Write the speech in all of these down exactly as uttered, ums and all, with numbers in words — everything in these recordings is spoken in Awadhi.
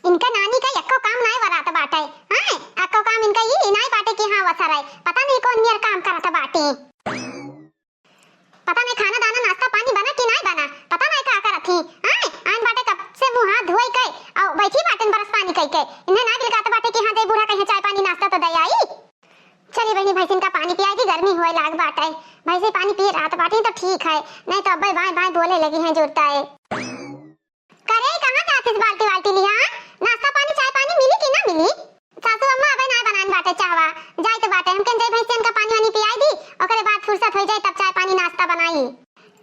इनका नानी का एक्को काम नाई वरात बाटे। हाँ, एक्को काम इनका ई नाई बाटे कि हाँ वसर है। पता नहीं कौन नियर काम करत बाटी। पता नहीं खाना दाना नाश्ता पानी बना कि नाई बना, पता नहीं का करत ही। हाँ, आइन बाटे कब से मुँह हाथ धोई के, अउ बैठी बाटेन बरस पानी कई के। इन्हें नाई बिलगात बाटे कि हाँ जाई बूढ़ा कहीं चाय पानी नाश्ता तो दे आई। चली बहिनी, भैंसिन का पानी पियाई दी, गर्मी होए लाग बाटे। भैंसी पानी पिए रहत बाटी तो ठीक है, नहीं तो अब्बे बाएं बाएं बोले लगी हैं जुरता है। करे, कहाँ जात हिस बाल्टी वाल्टी लिहा? नाश्ता पानी, चाय पानी मिली कि ना मिली? सासू अम्मा अबे ना बनान बाटे चाहवा, जाई तो बाटे, हम कहेन जाई भैंसियन का पानी वानी पियाई दी, ओकरे बाद फुर्सत हो जाए तब चाय पानी नाश्ता बनाई।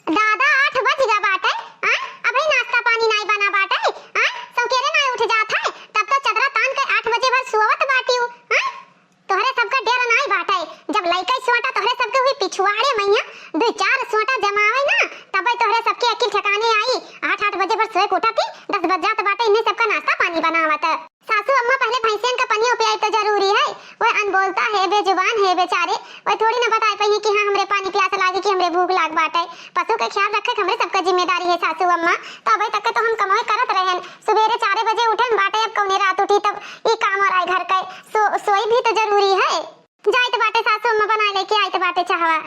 दादा, आठ बज गया बाटे, हाँ? अबे नाश्ता पानी नाई बना बाटे, हाँ? सौकेरे नाई उठ जात है, तब तो चदरा तान के आठ बजे भर सोवत बाटिउ, हाँ? तोहरे सबका डेर नाई बाटे। जब लइका सोटा तोहरे सबके हुई पिछुआड़े मइया, दुई चार सोटा जमावे ना, तबे तोहरे सबके अकिल ठिकाने आई। आठ आठ बजे भर सोए के उठत ही, दस बज जात बाटे, इन्हें सबका नाश्ता पानी बनावत। सासू अम्मा पहले भैंसियन का पनियो पियाई तो जरूरी है। वह अनबोलता है, बेजुबान है बेचारे, वह थोड़ी ना बताए पाई कि हाँ हमरे पानी प्यास लागे कि हमरे भूख लाग बाटे। पशु के ख्याल रखे के हमरे सबका जिम्मेदारी है सासू अम्मा। तो अबे तक के तो हम कमाई करत रहेन, सुबेरे चारे बजे उठेन बाटे, अब कौने रात उठी तब ई काम और आए घर के। सो, सोई भी तो जरूरी है। जाइत बाटे सासू अम्मा बनाए लेके आइत बाटे चाहवा।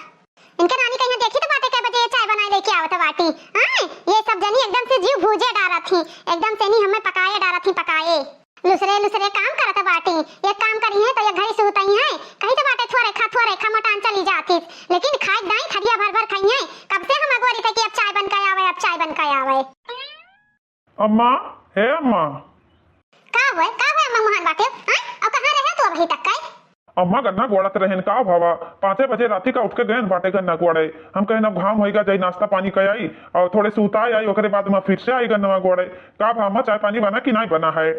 इनके नानी कहीं देखी तो बाटे कै बजे ये चाय बनाए लेके आवत बाटी। हाँ, ये सब जनी एकदम से जीव भूजे डारत ही, एकदम से नहीं हमें पकाए डारत ही पकाए। लुसरे लुसरे काम करत बाटी, ये काम करी है तो ये घड़ी सुतई है, कहीं तो बाटे थोरे खा थोरे खा मोटान चली जाती, लेकिन खाए दाई थरिया भर भर खाई है। कब से हम अगोरी थे कि अब चाय बन के आवे, अब चाय बन के आवे। अम्मा, हे अम्मा। का हुए, का हुए अम्मा मुहान बाटे? हाँ? और कहाँ रहे तू अभी तक का? अम्मा गन्ना गोड़त रहेन, का भावा? पाँचे बजे राती का उठ के गएन बाटे गन्ना गोड़े। हम कहेन अब घाम होइगा, जाई नाश्ता पानी कर आई और थोड़े सूता आई, ओकरे बाद में फिर से आई गन्ना गोड़े। का भा अम्मा, चाय पानी बना कि नहीं बना है?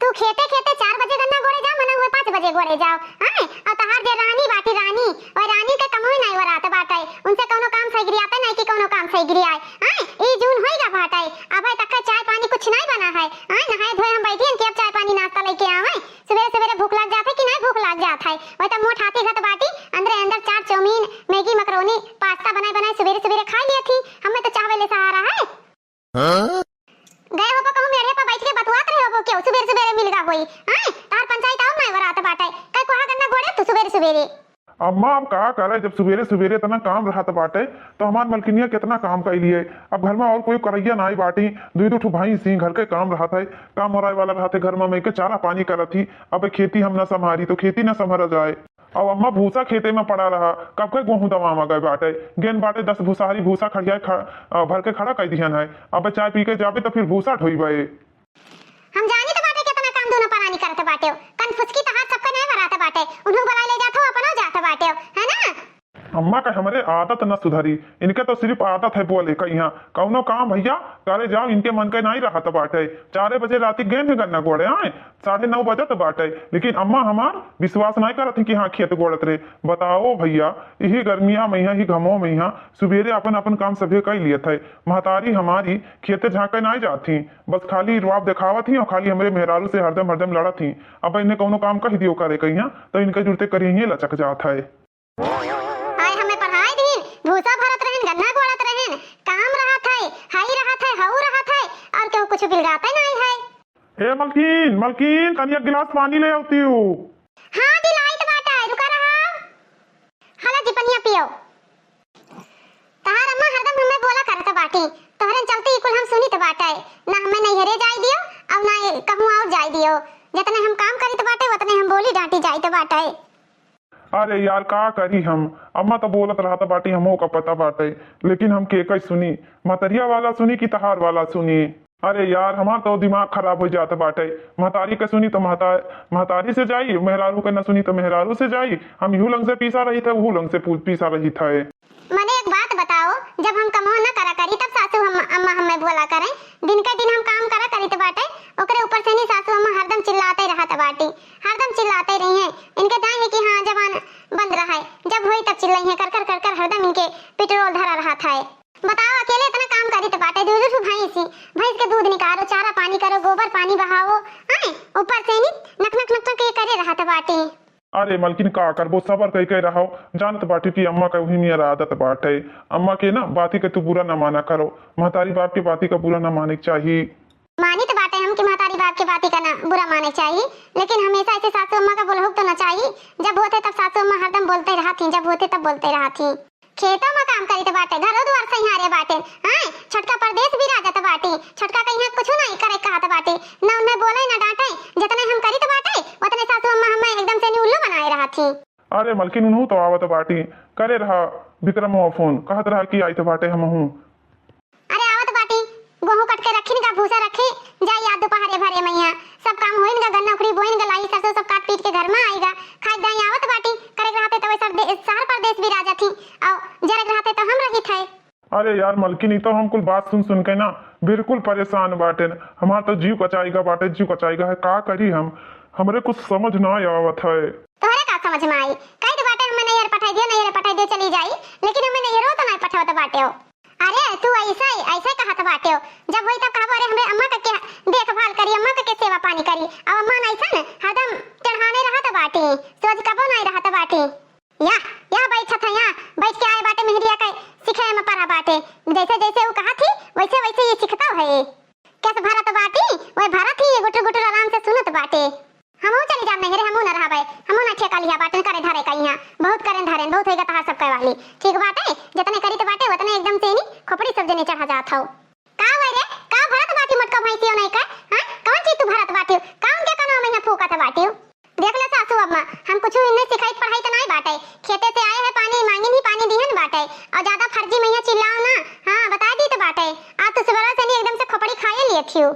तू खेते खेते चार बजे गन्ना गोड़े जाओ, मना हुए पाँच बजे गोड़े जाओ। हाँ? और तहार जे रानी बाटी रानी, और रानी के कमोई नहीं वरात बाटे, उनसे कौनो काम सही गिरियाते नहीं कि कौनो काम सही गिरियाए। हाँ? ई जून होइगा बाटे, अबे तक का चाय पानी कुछ नहीं बना है। हाँ? नहाए धोए हम बैठी हैं कि अब चाय पानी नाश्ता लेके आवे। सुबेरे सुबेरे भूख लाग जात है कि नहीं भूख लाग जात है? वही तो मोट हाथी घत बाटी, अंदरे अंदर चाट, चाउमीन, मैगी, मकरोनी, पास्ता बनाए बनाए सुबेरे सुबेरे खा लिया थी। हमें तो चाहवे ले सहारा है। हाँ? गए होबो कहूँ मेड़े पर बैठ के बतुआत रहे होबो, क्यों सुबेरे सुबेरे मिलगा होई? हाँ, तार पंचायत और नहीं वरात बाटे। कई कोहा गन्ना गोड़े तू सुबेरे सुबेरे। अम्मा, अब का करे, जब सुबेरे सुबेरे इतना काम रहत बाटे, तो हमार मलकिनिया कितना काम कई लिए। अब घर में और कोई करैया नाई बाटी, दुई दो ठो भैंस ही, घर के काम रहत है, काम ओराए वाला रहत है घर में, मैं के चारा पानी करत ही। अब खेती हम ना संभारी, तो खेती ना संभरा जाए। अब अम्मा भूसा खेते में पड़ा रहा, कब के गोहूं दवा में गए बाटे, गेन बाटे दस भूसाहरी भूसा खड़िया ख-, अ, भर के खड़ा कर दिहन है। अब चाय पी के जाबे तो फिर भूसा ढोइबे। हम जानी तो बाटे कितना काम दोनों परानी करत बाटे, कन फुसकी तहार सबका नहीं बरात बाटे, उन्हों बराई ले जात हो, अपनो जात बाटे, है ना? अम्मा का हमरे आदत न सुधरी, इनके तो सिर्फ आदत है बोले का। यहाँ कौनो काम भैया करे जाओ, इनके मन के नहीं रहत बाटे। चारे बजे राती गेन है गन्ना गोड़े आए, साढ़े नौ बजत बाटे, लेकिन अम्मा हमार विश्वास नहीं करत है कि हाँ खेत गोड़त रहे। बताओ भैया, यही गर्मिया में यहाँ, ही घमो में यहाँ सुबेरे अपन अपन काम सभे कर लियत है। महतारी हमारी खेते झांके नहीं जात ही, बस खाली रुआब देखावत ही और खाली हमरे मेहरारू से हरदम हरदम लड़त ही। अब इन्हें कौनो काम कह दियो करे कहिया तो इनके जुड़ते करिए लचक जात है। आए हमें पढ़ाई दीन, भूसा भरत रहेन, गन्ना गोड़त रहेन, काम रहत है, हाई रहत है, हाउ रहत है, और क्यों कुछ बिलगाते नहीं है। ए मलकिन, मलकिन, तनी एक गिलास पानी ले आवती हूँ। हाँ, दिलाइत बाटा, रुका रहा। हला जी पनिया पियो। तहार अम्मा हरदम हमें बोला करत बाटी, तोहरन चलते ही कुल हम सुनित बाटे, ना हमें नैहरे जाए दियो, और ना ये कहूँ और जाए दियो। जितने हम काम करित बाटे, उतने हम बोली डांटी जाइत बाटे। अरे यार, का करी हम, अम्मा तो बोलत रहत बाटी, हमो का पता बाटे, लेकिन हम के कई सुनी, महतरिया वाला सुनी कि तहार वाला सुनी? अरे यार, हमार तो दिमाग खराब हो जात बाटे। महतारी के सुनी तो महता-, महतारी से जाई, मेहरारू के न सुनी तो मेहरारू से जाई। हम इहू लंग से पीसा रही थे, उहू लंग से पू-, पीसा रही थे। मने एक बात बताओ, जब हम कमो न करा करी तब सासू हम, अम्मा हमें बोला करें। दिन के दिन हम काम करा करी तो बाटे, ओकरे ऊपर से नहीं सासू अम्मा हरदम चिल्लाते रहत बाटी, हरदम चिल्लाते रही हैं। इनके दाई है कि हाँ जबान बंद रहा है, जब होई तब चिल्लाई है, कर कर कर कर हरदम इनके पेट्रोल धरा रहत है। बताओ, अकेले इतना काम करी तो बाटे, दू दू ठो भैंस ही, भैंस के दूध निकालो, चारा पानी करो, गोबर पानी बहाओ, हैं? ऊपर से नी नक नक नक नक ये करे रहत बाटे। अरे मलकिन, का करबो, सबर कई कई रहो, जानत बाटे कि अम्मा के वही नियर आदत बाटे। अम्मा के ना बाती के तू बुरा ना माना करो, महतारी बाप के बाती का बुरा ना माने के चाही। मानित बाटे हम कि महतारी बाप के बाती का ना बुरा माने चाही, लेकिन हमेशा ऐसे सासू अम्मा का बोलहुक तो ना चाही। जब होते तब सासू अम्मा हरदम बोलते रहत ही, जब होते तब बोलते रहत ही। खेतों में काम करित बाटे, घरो दुआर संहारे बाटे। हाँ, छोटका परदेस बिराजत बाटे, छोटका कहिया कुछ नहीं करे कहत बाटे, न उन्हें बोले न डांटे। जितने हम करित बाटे उतने सासू अम्मा हमें एकदम से नी उल्लू बनाए रहत ही। अरे मलकिन, उनहू तो आवत बाटी, करे रहा विक्रमवा फोन, कहत रहा कि आइत बाटे हमहू। अरे आवत बाटी, गोहूं कट के रखिन का भूसा रखी, जाई आ दोपहरे भरे मइया, सब काम होइन गा, गन्ना उखड़ी बोइन गा, लाई सरसों सब काट पीट के घर में आइगा, खाई दाई आवत बाटी, करे के रहते तो वैसा दे-, शहर परदेस बिराजत ही, और जरे के रहते तो हम रहित है। अरे यार मलकिन, ई तो हम कुल बात सुन सुन के ना बिल्कुल परेशान बाटेन। हमार तो जीव कचाइगा बाटे, जीव कचाइगा है, का करी हम, हमरे कुछ समझ ना आवत है। तोहरे का समझ में आई? कहित बाटे हमें नैहर पठाई दियो, नैहर पठाई दियो, चली जाई, लेकिन हमें नैहरो तो नहीं पठावत बाटे हो। अरे तू ऐसे ऐसे कहत बाटे हो, जब होई तब कहबो, अरे हमरे अम्मा का के देखभाल करी, अम्मा का के सेवा पानी करी, अब अम्मा नहीं सन हरदम चढ़ाने रहत बाटे, सोच कबो नहीं रहत बाटे। या, या बैठत है, या बैठ के आए बाटे, मेहरिया के सिखाए में पड़ा बाटे। जैसे जैसे वो कहा थी, वैसे वैसे ये सीखता है। कैसे भरत बाटी, वही भरत ही गुटर गुटर आराम से सुनत बाटे। हमहू चली जाब नैहरे, हमहू न रहबे, हमहू न ठेका लिया बाटे करे धरे का यहाँ। बहुत करें धरेन, बहुत होइगा तहार सबके वाली। ठीक बाटे, जतने करित बाटे, वतने एकदम से नी खोपड़ी सब जने चढ़ा जात हो। का हुआ रे? का भरत बाटी मोटका भैंसियो नहीं का? हाँ? कौन चीज तू भरत बाटी? का उनके कनवा में यहाँ फूकत बाटी? देख ले सासू अम्मा, हम कुछ इन्हें सिखाई पढ़ाई तो नहीं बाटे। खेते से आए हैं पानी मांगिन ही पानी दिहन बाटे। और ज्यादा फर्जी में यहाँ चिल्लाओ ना। हाँ, बता दी तो बाटे। आज तो सुबह से नहीं एकदम से खोपड़ी खाए लिए थी।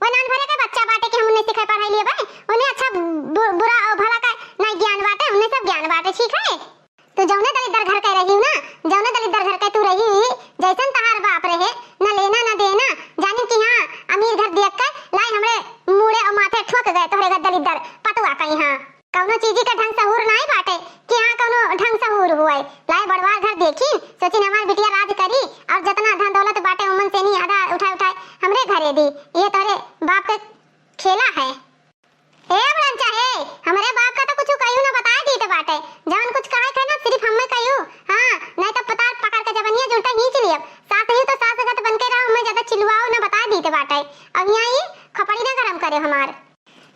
वो नान भरे के बच्चा बाटे कि हम उन्हें सिखाई पढ़ाई लिए बाटे। उन्हें अच्छा बु-, बुरा और भला का नहीं ज्ञान बाटे, उन्हें सब ज्ञान बाटे, ठीक है? तू जौने दलिद्दर घर के रही ना, जौने दलिद्दर घर के तू रही, जैसन तहार बाप रहे, न लेना न देना, जानी कि हाँ, अमीर घर देख के लाई हमरे मूड़े और माथे ठोक गए तोहरे घर दलिद्दर पतुआ कहीं हाँ। कौनो चीजी के ढंग सहूर नाई बाटे कि हाँ कौनो ढंग सहूर हुए। लाई बड़वार घर देखी, सोचिन हमार बिटिया राज करी और जितना धन दौलत बाटे उमन से नहीं आधा उठाए उठाए हमरे घरे दी। ये तोहरे बाप के खेला है। ए बुढ़न चाहे, हमरे बाप का तो कुछ कहियो ना बताए दीत बाटे। जवन कुछ कहे के ना सिर्फ हमें कहियो। हाँ, नहीं तो पतार पकड़ के जबनिया जुलटा खींच लियब। सास ही तो सास गत बन के रहो, हमें ज्यादा चिल्लाओ ना बताए दीत बाटे। अब यहाँ ई खोपड़ी ना गरम करे हमार।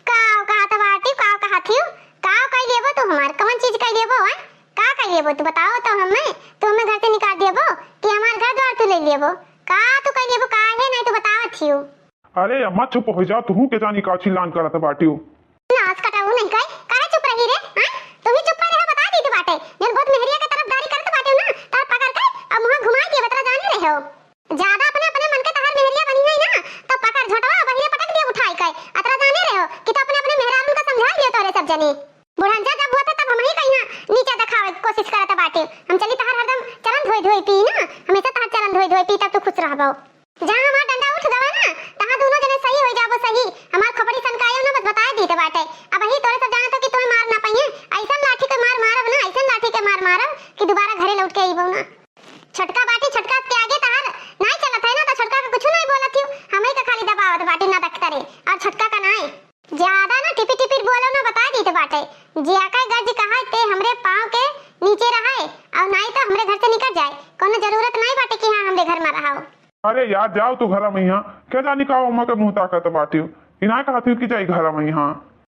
काव कहत बाटी, काव कहत हियो? काव कई लेबो तू हमार? कौन चीज कई लेबो, हैं? का कई लेबो तू बताओ तो हमें? तू हमें घर से निकाल देबो कि हमार घर द्वार तू ले लेबो? का तू कई लेबो, काहे नहीं तू बतावत हियो? अरे अम्मा चुप हो जा, तुहू के जानी का चिल्लान करत बाटियो। नास कटाऊ नहीं कई, काहे चुप रही रे? हाँ? तुम ही चुप रहे हो, बता दी तो बाटे। जन बहुत मेहरिया के तरफदारी करत बाटे ना, तार पकड़ के अब मुंह घुमाई दिए बतरा जाने रहे हो। ज्यादा अपने अपने मन के तहार मेहरिया बनी है ना, तो पकड़ झोटवा बहिरे पटक दिए उठाई के। अतरा जाने रहे हो कि तो अपने अपने मेहरारू का समझा लियो तोरे सब जने। बुढ़न जा जब होता तब हम ही कहीं नीचे दिखावे के कोशिश करत बाटे। हम चली तहार हरदम चलन धोई धोई पी ना, हमेशा तहार चलन धोई धोई पी तब तू खुश रहबो। जहाँ हमार डंडा उठ गवा ना, तहाँ दोनों जने सही हो जाबो सही। हमार खोपड़ी सनकायो ना बस बताए दीत बाटे। अब ही तोरे सब जानत हो कि तुम्हें मार ना पाइए। ऐसन लाठी के मार मारब ना, ऐसन लाठी के मार मारब कि दोबारा घरे लौट के अइबो ना। छोटका बाटी, छोटका के आगे तहार नाई चलत है ना, तो छोटका के कुछ नहीं बोलत हियो। हमें का खाली दबावत बाटी ना दख्तरे। और छोटका का नाई। ज्यादा ना टिपी टिपी बोलो ना, बता दीत बाटे। जिया का गर्ज कहा ते हमरे पाँव के नीचे रहे और नाई तो हमरे घर से निकल जाए। कोनो जरूरत नहीं बाटे कि हाँ हमरे घर में रहो। अरे यार, जाओ तू घरा में यहाँ। के जानी का अम्मा के मुँह ताकत बाटियो। इनाय कहत हियो कि जाई घरा में यहाँ।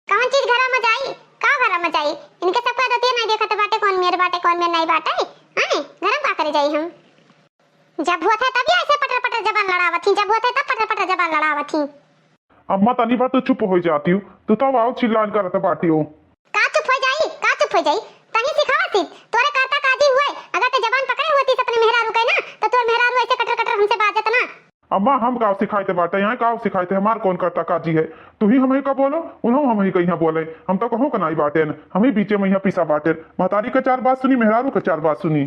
कौन चीज घरा में जाई? का घरा में जाई? इनके सबका दतिया नहीं देखत बाटे, कौन मेर बाटे, कौन मेर नहीं बाटे। हैं? घरा में का करे जाई हम? जब होत है तब ये ऐसे पटर पटर जबान लड़ावत ही, जब होत है तब पटर पटर जबान लड़ावत ही। अम्मा तनी बार तो चुप हो जाती हो, तू तो आओ चिल्लान करत बाटियो। का चुप हो जाई, का चुप हो जाई? तहीं सिखावत ही, तोरे कहता काजी हुए, अगर ते जबान पकड़े होती अपने मेहरारू के ना, तो तोर मेहरारू ऐसे कटर कटर हमसे बाजत ना। अम्मा हम का सिखाइत बाटे, यहाँ का सिखाइत, हमार कौन करता काजी है? तू ही हम ही का बोलो, उन्हों हम ही कहीं बोले, हम तो कहूँ का नाई बाटेन, हम ही बीचे में यहाँ पिसा बाटेन। महतारी के चार बात सुनी, मेहरारू के चार बात सुनी।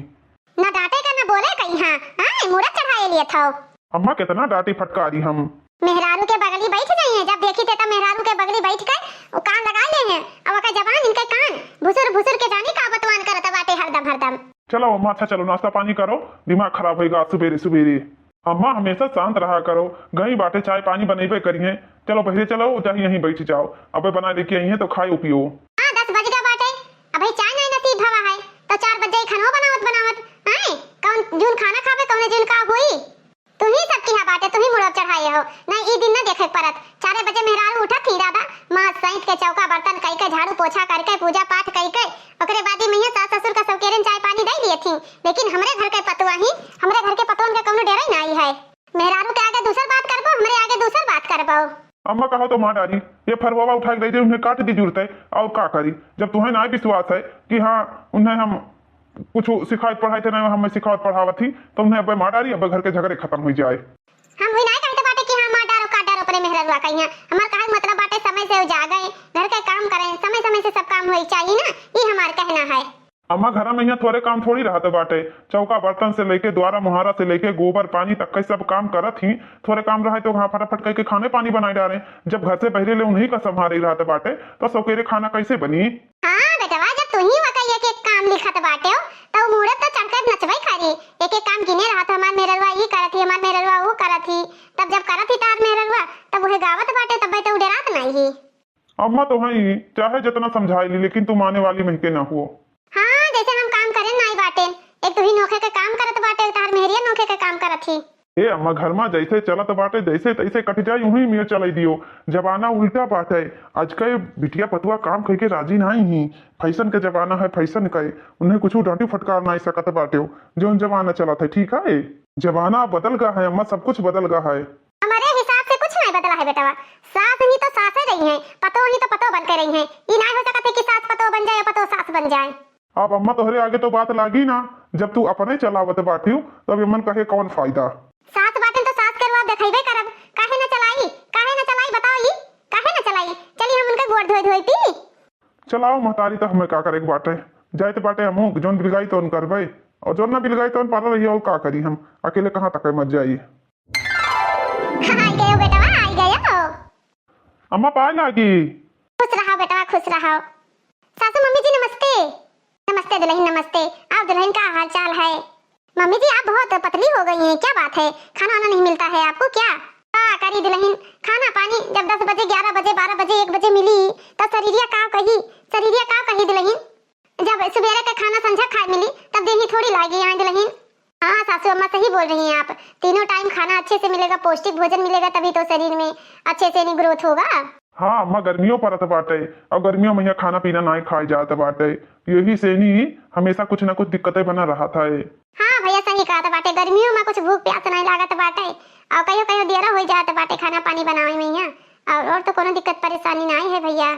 ना डांटे का ना बोले कहीं, हाँ, हाँ, मूड़ा चढ़ाए लिए था। अम्मा कितना डांटी फटकारी हम। मेहरारू के बगली बैठ जाई है, जब देखी ते तब मेहरारू के बगली बैठ के वो कान लगा ले हैं। अब ओकर जबान इनके कान भुसुर भुसुर के जानी का बतवान करत बाटे हरदम हरदम। चलो अम्मा, अच्छा चलो नाश्ता पानी करो, दिमाग खराब होइगा सुबेरे सुबेरे। अम्मा हमेशा शांत रहा करो, गई बाटे चाय पानी बनैबे करिए। चलो बहरे चलो, जाही यहीं बैठ जाओ, अबे बना लेके आई है तो खाओ पियो। हाँ, दस बज गया बाटे, अबे चाय नहीं नसीब भवा है, तो चार बज जाई खानो बनावत बनावत। आए, कौन जून खाना खाबे, कौन जून का हुई? तुही सबकी हा बाटे, तुही मुड़वा चढ़ाए हो। नहीं, ई दिन न देखे के परत। चारे बजे मेहरारू उठत ही दादा, माँ सैंत के चौका बर्तन कई के, झाड़ू पोछा करके, पूजा पाठ कई के, ओकरे बाद ही मैया सास ससुर का सबकेरन चाय पानी दे लिए थी। लेकिन हमरे घर के पतुआ ही, हमरे घर के पतुअन के कौनो डेरा ही नहीं है। मेहरारू के आगे दूसर बात करबो, हमरे आगे दूसर बात करबो। अम्मा कहो तो मार डारी, ये फरवावा उठा के दे दे, उन्हें काट दी जुरते, और का करी? जब तुम्हें ना विश्वास है कि हाँ, उन्हें हम कुछ सिखावत पढ़ाई थे, ना हमें सिखावत पढ़ावत थी, तो उन्हें अब मार डारी, अब घर के झगड़े खत्म हो जाए। हम हुई ना कहते बाटे कि हाँ, मार डारो, काट डारो अपने मेहररुआ कहिया। हमार कहे के मतलब बाटे समय से उ जागे, घर के काम करे, समय समय से सब काम होई चाहिए ना, ई हमार कहना है। अम्मा, घर में यहाँ थोड़े काम थोड़ी रहत बाटे। चौका बर्तन से लेके, द्वारा मुहारा से लेके, गोबर पानी तक के सब काम करत ही। थोड़े काम रहे तो हाँ, फटाफट करके खाने पानी बनाए डारे। जब घर से बहरे ले उन्हीं का संभारे रहत बाटे, तो सौकेरे खाना कैसे बनी? हाँ बेटवा, जब तू ही वका एक एक काम लिखत बाटे हो, तो मुहूर्त तो चढ़कर नचबे करी। एक एक काम गिने रहत, हमार मेहररुआ ई करत ही, हमार मेहररुआ ऊ करत ही। तब जब करत ही तार मेहररुआ, तब वह गावत बाटे, तब तो उ डेरात नहीं ही। अम्मा तो हई, चाहे जितना समझाई ली, लेकिन तू माने वाली महके ना हुओ। हाँ, जैसे हम काम करे नाई बाटे, एक तू ही नोखे के काम करत बाटे, तार मेहरिया नोखे के काम करत ही। ए अम्मा, घर में जैसे चलत बाटे, जैसे तैसे कट जाई, उही में चलाई दियो। जमाना उल्टा बाटे, आज के बिटिया पतुआ काम कह के राजी नाई ही। फैशन के जमाना है, फैशन के, उन्हें कुछ डांटी फटकार नाई सकत बाटे। जौन जमाना चलत है, ठीक है, जमाना बदल गा है अम्मा, सब कुछ बदल गा है। हमारे हिसाब से कुछ नहीं बदला है बेटवा। सास ही तो सासे रही हैं, पतोह ही तो पतोह बन के रही हैं। ई नहीं हो सकत है कि सास पतोह बन जाए, पतोह सास बन जाए। अब अम्मा तोहरे आगे तो बात लागी ना, जब तू अपने चलावत बाटियो, तब एमन कहे कौन फायदा? सास बाटिन तो सास के रुआ देखइबे करब, काहे न चलाई, काहे न चलाई बताओ ई, काहे न चलाई? चली हम उनके गोड़ धोई धोई पी। चलाओ महतारी, तो हमें का करे के बाटे, जाइत बाटे हमहू, जौन बिलगाई तौन करबे, और जौन ना बिलगाई तौन पाला रही, और का करी हम, अकेले कहाँ तक मत जाई। आई गयो बेटवा, आई गयो। अम्मा पाए लागी। खुश रहो बेटवा, खुश रहो। सासू मम्मी जी नमस्ते। नमस्ते दुल्हन, नमस्ते। आओ दुल्हन, का हाल चाल है? मम्मी जी आप बहुत पतली हो गई हैं, क्या बात है? खाना वाना नहीं मिलता है आपको क्या? का करी दुल्हन, खाना पानी जब दस बजे, ग्यारह बजे, बारह बजे, एक बजे मिली, तब शरीरिया का कही, शरीरिया का कही दुल्हन? जब सुबेरे के खाना संझा खाए मिली, तब देही थोड़ी लागी आए दुल्हन। हाँ सासू अम्मा, सही बोल रही हैं आप। तीनों टाइम खाना अच्छे से मिलेगा, पौष्टिक भोजन मिलेगा, तभी तो शरीर में अच्छे से नहीं ग्रोथ होगा। हाँ अम्मा, गर्मियों परत बाटे, और गर्मियों में यहाँ खाना पीना नाई खाए जात बाटे, यही से नहीं हमेशा कुछ ना कुछ दिक्कतें बना रहत है। हाँ भैया, सही कहत बाटे, गर्मियों में कुछ भूख प्यास नाई लागत बाटे, और कहियो कहियो देरा हो जात बाटे खाना पानी बनावे में यहाँ, और, और तो कोनो दिक्कत परेशानी नाई है भैया।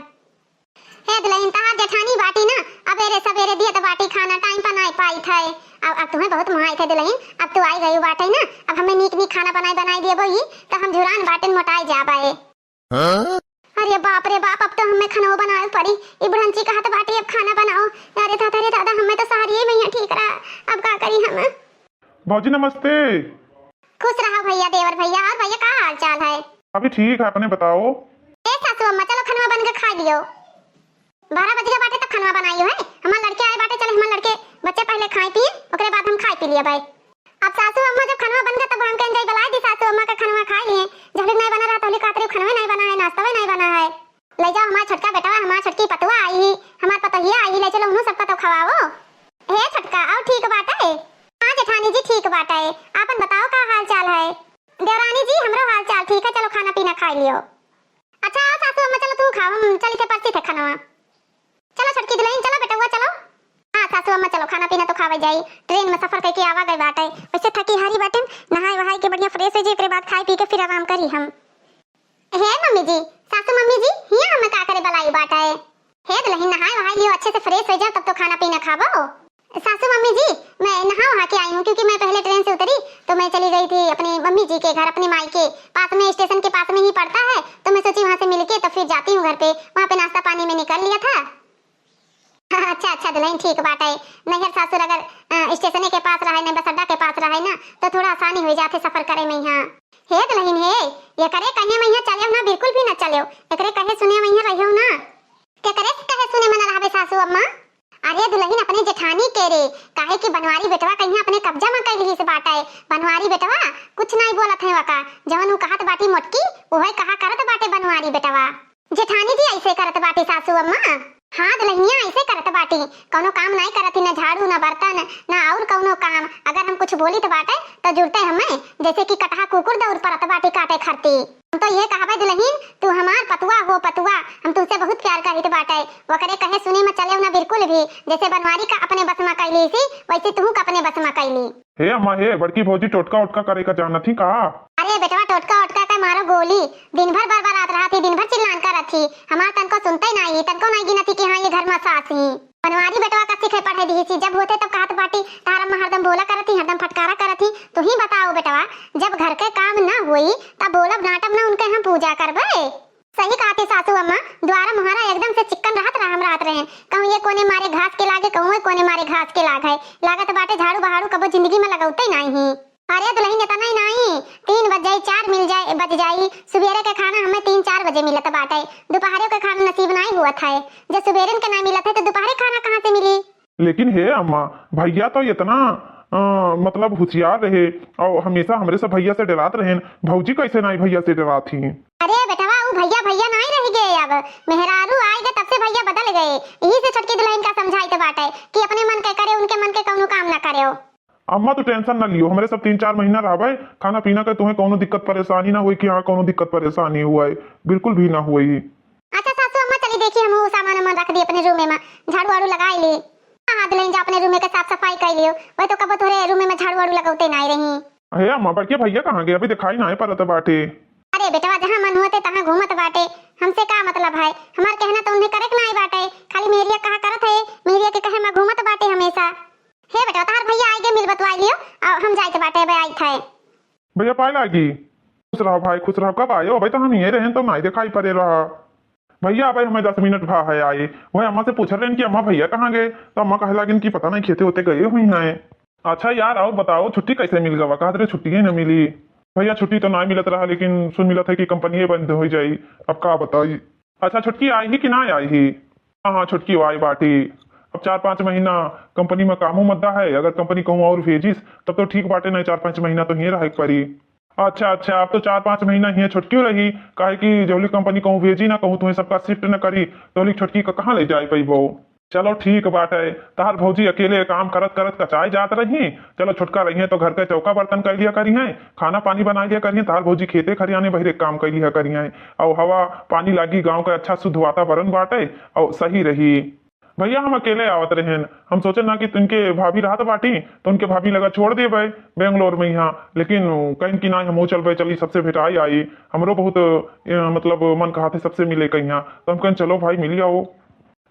हे दुल्हन, तहार जेठानी बाटी ना, अबेरे सबेरे दियत बाटी खाना, टाइम पर नाई पाइत है। अब, अब तुम्हें बहुत मोहाइत है दुल्हन, अब तू आई गई बाटे ना, अब हमें नीक नीक खाना बनाई बनाई दियबो ई, तो हम झुरान बाटिन मोटाई जाबे। हाँ? अरे बाप रे बाप, अब तो हमें खाना बनावे पड़ी। ई बुढ़ंची कहत बाटी अब खाना बनाओ। अरे दादा रे दादा, हमें तो सहारिये में यहाँ ठीक रहा, अब का करी हम? भौजी नमस्ते। खुश रहो भैया, देवर भैया। और भैया का हाल चाल है? अभी ठीक है, अपने बताओ। ए सासू अम्मा, चलो खनवा बन के खा लियो। बारह बज गया बाटे तब खनवा बनाइयो है। हमार लड़के आए बाटे, चले हमार लड़के बच्चे पहले खाए पिए, ओकरे बाद हम खाए पी लिया भाई। अब सासू अम्मा जब खनवा बन गए तब हम कहें जाई बुलाई दी सासू अम्मा का खनवा खाए लिए। जब नहीं बना रहा तो कहत रही खनवे नहीं बना है, नाश्तवे नहीं बना है। ले जाओ हमार छोटका बेटवा, हमार छोटकी पतुआ आई ही, हमार पतोहिया आई ही, ले चलो उन्हों सबका तो खवाओ। हे छोटका, और ठीक बाटे? हाँ जेठानी जी, ठीक बाटे। आपन बताओ का हाल चाल है? देवरानी जी, हमरो हाल चाल ठीक है, चलो खाना पीना खाई लियो। अच्छा आओ सासू अम्मा, चलो तू खाओ, हम चली थे परसी थे खनवा। चलो छोटकी दुल्हन, चलो बेटवा, चलो। हाँ सासू अम्मा, चलो खाना पीना तो खावे जाई, ट्रेन में सफर करके आवा गए बाटे, वैसे थकी हारी बाटे, नहाए वहाए के बढ़िया फ्रेश हो जाए, एकरे बाद खाए पी के फिर आराम करी हम। हे मम्मी जी, सासू मम्मी जी, हियाँ हमें का करे बुलाई बाटे? हे दुल्हन, नहाए वहाए लियो, अच्छे से फ्रेश हो जाओ, तब तो खाना पीना खाबो। सासू मम्मी जी, मैं नहा वहा के आई हूँ, क्योंकि मैं पहले ट्रेन से उतरी तो मैं चली गई थी अपनी मम्मी जी के घर, अपनी माई के पास में, स्टेशन के पास में ही पड़ता है, तो मैं सोची वहाँ से मिलके तो फिर जाती हूँ घर पे। वहाँ पे नाश्ता पानी मैंने कर लिया था। अच्छा अच्छा दुल्हन, ठीक बाटे। नैहर सासुर अगर अ, स्टेशने के पास रहे, नहीं बस अड्डा के पास रहे ना, तो थोड़ा आसानी हो जाते सफर करे में यहाँ। हे दुल्हन हे, एकरे कहे में यहाँ चलेव ना, बिल्कुल भी ना चलेव। एकरे कहे सुने में यहाँ रहियो ना। केकरे कहे सुने में ना रहबे सासू अम्मा? अरे दुल्हन, अपने जेठानी के रे, काहे कि बनवारी बेटवा कहिया अपने कब्जा में कइ लिहिस बाटे। बनवारी बेटवा कुछ नाई बोलत है वका, जवन उ कहत बाटी मोटकी, उहे कहा करत बाटे बनवारी बेटवा। जेठानी जी ऐसे करत बाटे सासू अम्मा। हाँ दुलहिनिया, ऐसे करत बाटी, कौनो काम नाई करत ही, ना झाड़ू, ना बर्तन, ना और कौनो काम। अगर हम कुछ बोलित बाटे, तो जुड़ते हमें जैसे कि कटहा कुकुर दौड़ परत बाटी काटे खरती। हम तो ये कहबे दुलहिन, तू हमार पतुआ हो पतुआ, हम तुमसे बहुत प्यार करित बाटे। वकरे कहे सुने में चले ना बिल्कुल भी, जैसे बनवारी का अपने बस में कैली सी, वैसे तू का अपने बस में कैली। हे अम्मा, हे बड़की भौजी, टोटका ओटका करे का जानत ही का? अरे बेटवा, टोटका ओटका का मारो गोली, दिन भर बरबरात रहत ही, दिन भर चिल्लान करत ही, हमार तनको सुनते नाई, तनको नाई गिनत ही कि हाँ ये घर में सास ही। बनवारी बेटवा का सिखे पढ़े दिही सी, जब होते तब कहत बाटी, तार अम्मा हरदम बोला करत ही, हरदम फटकारा करत ही। तू ही बताओ बेटवा, जब घर के काम ना होई, तब बोलब नाटब ना उनके हम पूजा करबे। सही कहती सासू अम्मा, द्वारा मुहारा एकदम से चिक्कन रहत रह-, हम रहत रहे। कहूँ ये कोने मारे घास के लागे, कहूँ ये कोने मारे घास के लाग है। लागत बाटे झाड़ू बहाड़ू कबो जिंदगी में लगौते नाई ही। अरे दुलहिन, इतना ही नाई, तीन बज जाई, चार मिल जाए, बज जाई। सुबेरे के खाना हमें तीन चार बजे मिलत बाटे, दोपहरे के खाना नसीब नाई हुअत है। जब सुबेरन के नाई मिलत है, तो दोपहरे खाना कहाँ से मिली? लेकिन हे अम्मा, भैया तो इतना, अ, मतलब होशियार रहे और हमेशा हमरे से भैया से डरात रहेन। भौजी कैसे नाई भैया से डरात ही? अरे बेटवा, ऊ भैया भैया नाई रह गए, अब मेहरारू आए गए तब से भैया बदल गए। यही से छोटकी दुलहिन का समझाइत बाटे कि अपने मन के करे, उनके मन के कौनो काम ना करे। अम्मा, तू tension ना लियो, हमरे सब तीन चार महीना रहबे, खाना पीना के तुम्हें कौनो दिक्कत परेशानी ना होई कि हाँ कौनो दिक्कत परेशानी हुआ है, बिल्कुल भी ना हुई। अच्छा सासू अम्मा, चली देखी, हम ऊ सामान उमान रख दी अपने रूम में, झाड़ू वाड़ू लगाई ली। हाँ, हाँ, दुलहिन जा अपने रूम के साफ सफाई कर लियो, वही तो कबो तोहरे रूम में झाड़ू वाड़ू लगौते नाई रही। हे अम्मा, बड़के भैया कहाँ गए? अभी दिखाई नाई परत बाटे। अरे बेटवा, जहाँ मन होते तहाँ घूमत बाटे, हमसे का मतलब है? हमार कहना तो उन्हें करे के नाई बाटे, खाली मेहरिया कहा करत है, मेहरिया के कहे में घूमत बाटे हमेशा। हे बेटवा, तहार भैया आइगे, मिल बतवाई लियो, और हम जाइत बाटे, अबे आइत है। भैया पाए लागी। खुश रहो भाई, खुश रहो। कब आयो? अबे तो हम ये रहेन तो नाई दिखाई पड़े रहा। भैया अबे हमें दस मिनट भा है आए। वह अम्मा से पूछ रहे कि अम्मा भैया कहाँ गए, तो अम्मा कहे लागिन कि पता नहीं खेते होते गए हुई हैं। अच्छा यार, और बताओ छुट्टी कैसे मिल गवा? कहत रहे छुट्टी ही न मिली। भैया छुट्टी तो ना मिलत रहा, लेकिन सुन मिलत है कि कंपनी बंद हो जाई। अब का बताई। अच्छा, छोटकी आई ही कि ना आई ही? हाँ, हाँ, छोटकी आई बाटी। अब चार पाँच महीना कंपनी में कामो मद्दा है, अगर कंपनी कहूँ और भेजिस, तब तो ठीक बाटे, नहीं चार पाँच महीना तो हिये रहे के पड़ी। अच्छा, अच्छा, अब तो चार पाँच महीना हिये छोटकी रही, काहे कि जौली कंपनी कहूँ भेजी ना, कहूँ तुम्हें सबका shift न करी, तौली छोटकी का कहाँ ले जाए पैबो? चलो ठीक बाटे, तहार भौजी अकेले काम करत करत कचाए जात रही, चलो छोटका रही है तो घर के चौका बर्तन कर लिया करी है, खाना पानी बना लिया करी है, तहार भौजी खेते खरियाने बहिरे काम कर लिया करी है, और हवा पानी लागी, गाँव का अच्छा शुद्ध वातावरण बाटे और सही रही। भैया हम अकेले आवत रहेन, हम सोचे ना कि तुनके भाभी रहत बाटी, तो उनके भाभी लगा छोड़ देबे बेंगलोर में यहाँ, लेकिन कहीं कि ना हमहू चलबे, चली सबसे भेटाई आई, हमरो बहुत अ, मतलब मन कहत है सबसे मिले के यहाँ, तो हम कहें चलो भाई मिल आओ।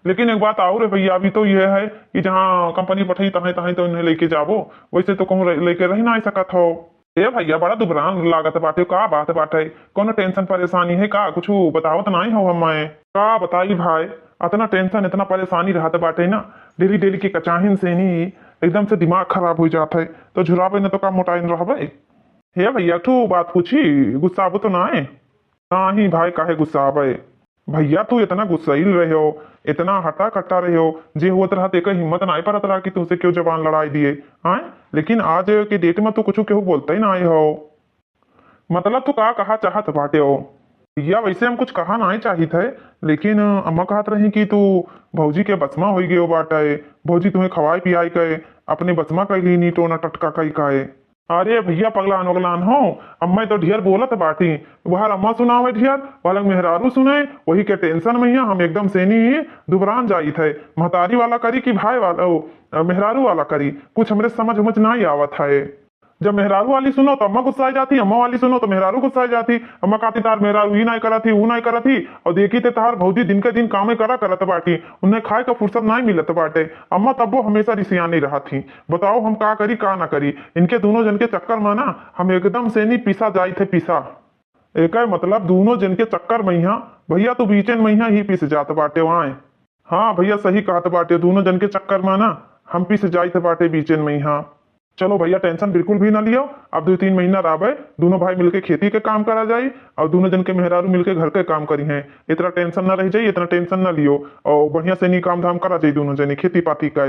लेकिन एक बात और है भैया, अभी तो यह है कि जहाँ कंपनी पठाई तहें तहें तो इन्हें लेके जाबो, वैसे तो कहूँ रह-, लेके रह ना सकत हो। ए भैया, बड़ा दुबरान लागत बाटे, का बात बाटे? कौनो tension परेशानी है का? कुछ बतावत नाई हो हमें। का बताई भाई, इतना tension, इतना परेशानी रहत बाटे ना, daily daily के कचाहिन से नी एकदम से दिमाग खराब हो जात है। तो झुराबे न तो का मोटाइन रहबे। हे भैया, एक ठो बात पूछी, गुस्साबो तो नाई? नाही भाई, काहे गुस्साबे? भैया, तू इतना गुस्सैल रह्यो, इतना हट्टा कट्टा रह्यो, जे होत रहा तेकर हिम्मत नाई परत रहा कि तुमसे क्यों जबान लड़ाई दिए, आय? लेकिन आज के date में तू कुछ केहू बोलते ही नाई हो। मतलब तू का कहा चाहत बाटे हो? भैया, वैसे हम कुछ कहा नाई चाहित है, लेकिन अम्मा कहत रही कि तू भौजी के बस में होई गयो बाटे, भौजी तुम्हें खवाए पियाए के अपने बस में कैली नी टोना टटका कई काए। अरे भैया, पगलान वगलान हो, अम्मा तो ढेर बोलत बाटी, वह अम्मा सुनावे ढेर, वह लोग मेहरारू सुने, वही के tension में हिया हम एकदम से नी दुबरान जाइत है। महतारी वाला करी कि भाई वाला, ओ, मेहरारू वाला करी, कुछ हमरे समझ उमझ नाई आवत है। जब मेहरारू वाली सुनो तो अम्मा गुस्साए जाती, अम्मा वाली सुनो तो मेहरारू गुस्साए जाती। अम्मा कहती, "तार मेहरारू ई नाई करत ही, ऊ नाई करत ही," और देखी ते तार भौजी दिन के दिन कामे करा करत बाटी, उन्हें खाए का फुर्सत नाई मिलत बाटे। अम्मा तब्बो हमेशा रिसियानी रहत ही। बताओ हम का करी, का ना करी, इनके दोनों जन के चक्कर में ना हम एकदम से नी पिसा जाइत है, पिसा। एकर मतलब दोनों जन के चक्कर में हिया, भैया तू बीचन में हिया ही पिस जात बाटे वाए। हाँ भैया, सही कहत बाटे, दोनों जन के चक्कर में ना हम पिस जाइत बाटे बीचन में हिया। चलो भैया, tension बिल्कुल भी ना लियो। अब दो तीन महीना रहबे, दोनों भाई मिलके खेती के काम करा जाई और दोनों जन के मेहरारू मिलके घर के काम करी हैं। इतना tension ना रह जाई, इतना tension ना लियो और बढ़िया से नी काम धाम करा जाई दोनों जने खेती पाती का।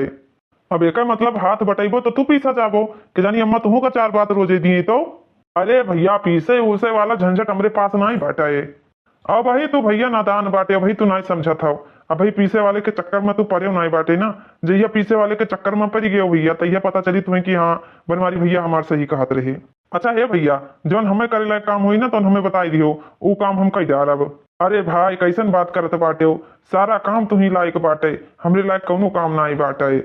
अब एकर मतलब हाथ बटैबो तो तू पीसा जाबो, के जानी अम्मा तुहू का चार बात रोजे दिए तो। अरे भैया, पीसे उसे वाला झंझट हमरे पास नाई बाटे। अबही तू भइया नादान बाटे, अबही तू नाई समझत हव। अबही पीसे वाले के चक्कर में तू परेव नाई बाटे ना। जहिया पीसे वाले के चक्कर में परि गयो भइया, तहिया पता चली तुम्हें कि हाँ, बनवारी भइया हमार सही कहत रहे। अच्छा हे भइया, जौन हमें करे लायक काम होई ना, तौन हमें बताई दियो, ऊ काम हम कई डारब। अरे भाई, कैसन बात करत बाटे हो? सारा काम तुही लायक बाटे, हमरे लायक कौनो काम नाई बाटे।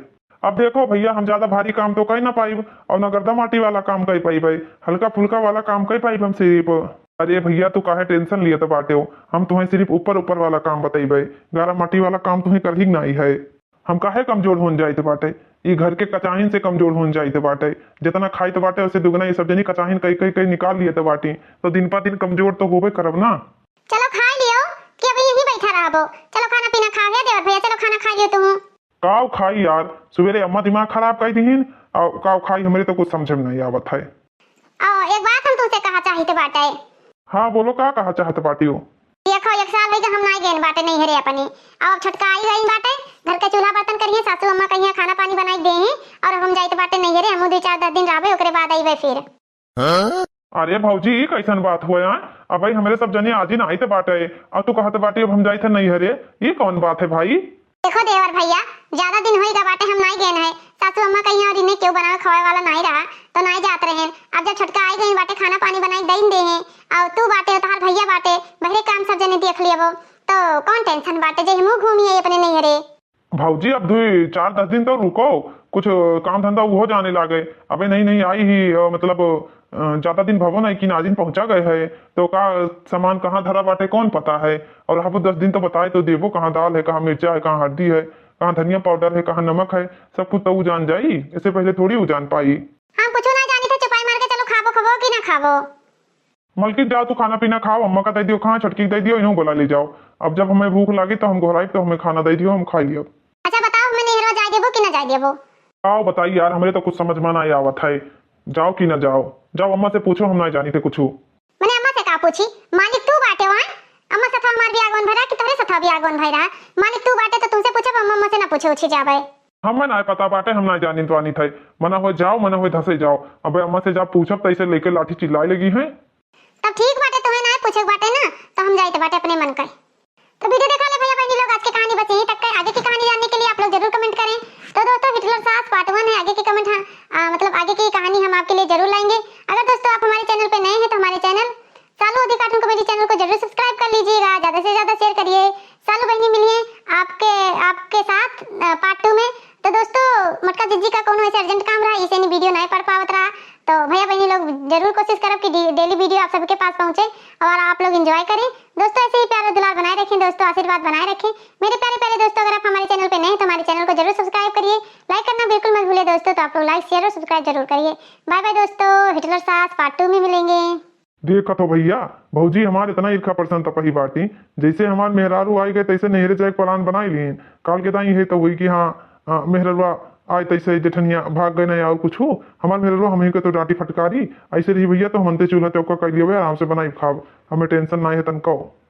अब देखो भइया, हम ज्यादा भारी काम तो कई ना पाइब, और ना गर्दा माटी वाला काम कई पाइबे, हल्का फुल्का वाला काम कई पाइब हम सिर्फ। अरे भइया, तू काहे tension लियत बाटे हो? हम तुहे सिर्फ ऊपर ऊपर वाला काम बतइबे, गारा माटी वाला काम तुहे करही के नाई है। हम काहे कमजोर होन जाइत बाटे? ई घर के कचाहिन से कमजोर होन जाइत बाटे। जितना खाइत बाटे, उससे दुगना ये सब जनी कचाहिन कई, कई, कई निकाल लियत बाटी। तो दिन पर दिन कमजोर तो होबे करब ना। चलो खाई लियो, कि अब यहीं बैठा रहबो। चलो खाना पीना खा लियो देवर भइया, चलो खाना खा लियो तुम। काव खाई यार, सुबेरे अम्मा दिमाग खराब कई दिहिन, और काव खाई हमरे तो कुछ समझे में नहीं आवत है। और एक बात हम तुमसे कहा चाहित बाटे। हाँ बोलो, का कहा चाहत बाटी हो? देखो, एक साल होई गए हम नाई गएन बाटे नैहरे अपने। अब छोटका आई गई बाटे, घर के चूल्हा बर्तन करिहे, सासू अम्मा कहिया खाना पानी बनाई देही, और हम जाइत बाटे नैहरे, हमहू दो चार दस दिन रहबे, ओकरे बाद अइबे फिर। अरे भौजी, ई कैसन बात हुआ यार? अब भाई हमरे सब जने आज ही नाई ते बाटे, और तू कहत बाटी अब हम जाइत है नैहरे, ई कौन बात है भाई? देखो देवर भइया, ज्यादा दिन होई गा बाटे हम नाई गएन है। सासू अम्मा कहिया और इन्हें केहू बनावे खवावे वाला नाई रहा, तो नाई जात रहेन। अब जब छोटका आई गई बाटे, खाना पानी बनाई दई देहे, और तू बाटे, तोहार भइया बाटे, बहरे काम सब जने देख लियबो, तो कौन tension बाटे, जे हमहू घूमी आई अपने नैहरे। भौजी, अब दुई चार दस दिन तो रुको, कुछ काम धंधा उहो जाने लागे। अबे नहीं, नहीं आई ही, अ, मतलब, अ, ज्यादा दिन भवो नहीं कि नाजिन पहुंचा गए है, तो का सामान कहाँ धरा बाटे, कौन पता है। और रहबो दस दिन तो बताए तो देबो, कहाँ दाल है, कहाँ मिर्चा है, कहाँ हल्दी है, कहाँ धनिया powder है, कहाँ नमक है, सब कुछ तो ऊ जान जाई, इससे पहले थोड़ी ऊ जान पाई। हम कुछ ना जानी थे, चुपाई मार के चलो, खाबो खबो कि ना खाबो। मलकिन, जाओ तू खाना पीना खाओ, अम्मा का दे दियो, कहाँ छोटकी के दे दियो, इन्हों बोला ले जाओ। अब जब हमें भूख लागी तो हम घोराई, तो हमें खाना दे दियो, हम खाई अब। अच्छा बताओ, हमें नेहरवा जाए देबो कि ना जाए देबो? आओ बताई यार, हमरे तो कुछ समझ में ना आवत है, जाओ कि ना जाओ। जाओ अम्मा से पूछो, हम ना जानी थे कुछ। मने अम्मा से का पूछी? मालिक तू बाटे वहाँ, अम्मा सथा हमार बियाह गौन भरा कि तोहरे सथा बियाह गौन भरा? मालिक तू बाटे तो तुमसे पूछब, अम्मा, अम्मा से ना पूछे उछे जाबे। हमें ना पता बाटे, हम ना जानी तो आनी थे। मना हो जाओ, मना हो धसे जाओ। अबे अम्मा से जा पूछब, तैसे लेके लाठी चिल्लाए लगी हैं। तब ठीक बाटे, तुम्हें ना पूछे के बाटे ना, तो हम जाइत बाटे अपने मन का। तो video देखा ले भैया बहनी लोग, आज की कहानी बस यहीं तक है। आगे की कहानी जानने के लिए आप लोग जरूर comment करें। तो दोस्तों, हिटलर सास part one है, आगे की comment, हाँ, आ, मतलब आगे की कहानी हम आपके लिए जरूर लाएंगे। अगर दोस्तों आप हमारे channel पे नए हैं तो हमारे channel सालू अधिक cartoon comedy channel को जरूर subscribe कर लीजिएगा, ज्यादा से ज्यादा share करिए। सालू बहनी मिलिए आपके, आपके साथ, अ, part two में। तो दोस्तों, मटका जिज्जी का कौनो ऐसे urgent काम रहा, इसे नहीं video नहीं पढ़ पावत रहा, तो भैया बहनी लोग जरूर कोशिश करब कि डे-, daily video आप सबके पास पहुँचे और आप लोग enjoy करें। दोस्तों, ऐसे ही प्यार और दुलार बनाए रखें दोस्तों, आशीर्वाद बनाए रखें। मेरे प्यारे प्यारे दोस्तों, अगर आप हमारे channel पे नए हैं तो हमारे channel को जरूर subscribe करिए, like करना बिल्कुल मत भूलिए दोस्तों। तो आप लोग like, share और subscribe जरूर करिए। Bye bye दोस्तों, हिटलर सास part two में मिलेंगे। देखत हो भैया, भौजी हमार इतना ईर्खा परसन तपही बाटी, जैसे हमार मेहरारू आई गए तैसे नैहरे जाए के plan बनाई लीन। काल के दाई है तो हुई कि हाँ, आ, मेहररुआ आए तैसे जेठनिया भाग गए नहीं और कुछ हो। हमार मेहररुआ हम ही के तो डांटी फटकारी, ऐसे रही भैया तो हम अंते चूल्हा चौका कर लियो, आराम से बनाई खाब, हमें tension ना है तनको।